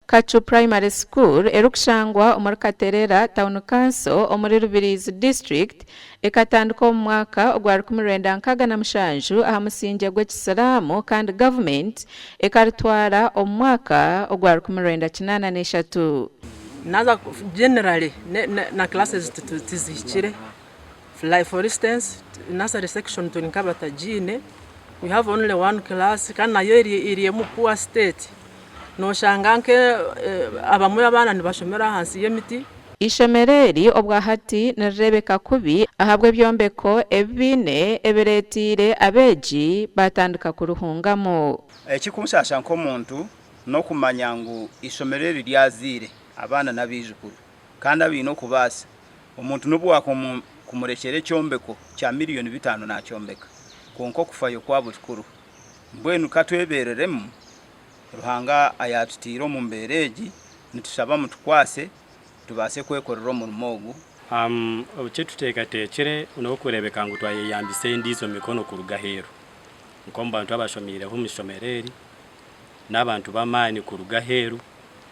Kacu Primary School erikushangwa omuri Katerera Town Council omuri Rubirizi District ekatandika omu mwaka ogwa 1967 aha musingye gw'ekisiraamu kandi gavumenti ekaritwara omu mwaka ogwa 1983. Naza generally na classes tizihikire like for instance nursery section turi nk'abatagiine we have only one class kandi nayo eri omu poor state noshanga nke abamwe abaana nibashomera ahansi y'emiti. Eishomero eri obwahati nirireebeka kubi ahabw'ebyombeko ebi baine ebireeteire abeegi baatandika kuruhungamu. Ekikunshasha nk'omuntu n'okumanya ngu eishomero eri ryazaire abaana n'abaijukuru kandi abaine okubaasa. Omuntu n'obu waakumurekyera ekyombeko kya miriyoni bitaano naakyombeka kwonka okufayo kwabo tikuriho. Mbwenu ka twebeereremu Ruhanga ayaatutaire omu mbeera egi, nitushaba mutukwase tubaase kwekorera omurimo ogu. Eki tuteekateekire n'okureebeka ngu twayeyambisa endiijo mikono kuruga aheeru nk'omu bantu abashomiireho omu ishomero eri n'abantu b'amaani kuruga aheeru,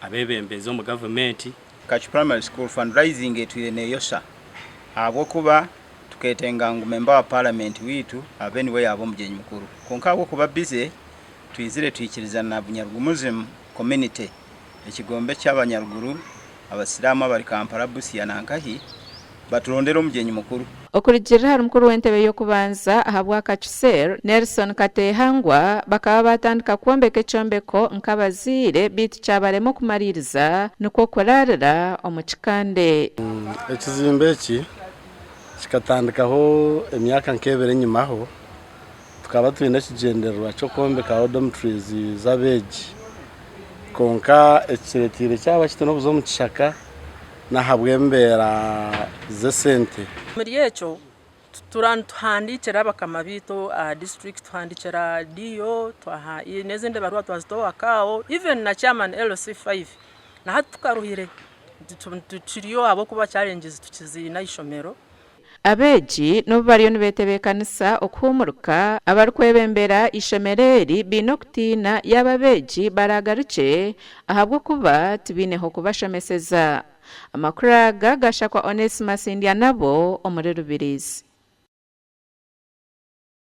abeebembezi omu gavumenti. Kacu Primary School fundraising etwire neyosha ahabw'okuba tuketenga ngu member wa parliament waitu abe niwe yaaba omugyenyi mukuru kwonka ahabw'okuba busy twizire twikirizana na Bunyaruguru Muslim community ekigombe ky'abanyaruguru abasiraamu abari Kampala, Busia na nkahi baturondere omugyenyi mukuru. Okurugiirira ahari mukuru w'entebe y'okubanza ahabwa Kacu Cell, Nelson Katehangwa, bakaba baatandika kwombeka ekyombeko nk'abazaire beitu kyabarema okumariiriza nikwo kuraarira omu kikande. Ekizimbe eki kikatandikaho emyaka nk'ebiri enyimaho. Tukaba twine ekigyendererwa ky'okwombekaho dormitories z'abeegi kwonka ekireteire kyaba kiti n'okuza omu kishaka n'ahabw'embeera z'esente. Omuri ekyo nituhandiikira bakama baitu aha disiturikiti, tuhandiikira DO, n'ezindi baruha twazita owa CAO, even na chairman LC5 na hati tukaruhire tukiriyo ahabw'okuba challenges tukiziine aha ishomero. Abeegi n'obu bariyo nibetebeekanisa okuhuumurika, abarikwebembera eishomero eri baine okutiina yaaba abeegi baraagarukye ahabw'okuba tibaine h'okubashomeseza. Amakuru aga gashakwa Onesmus Ndyanabo omuri Rubirizi.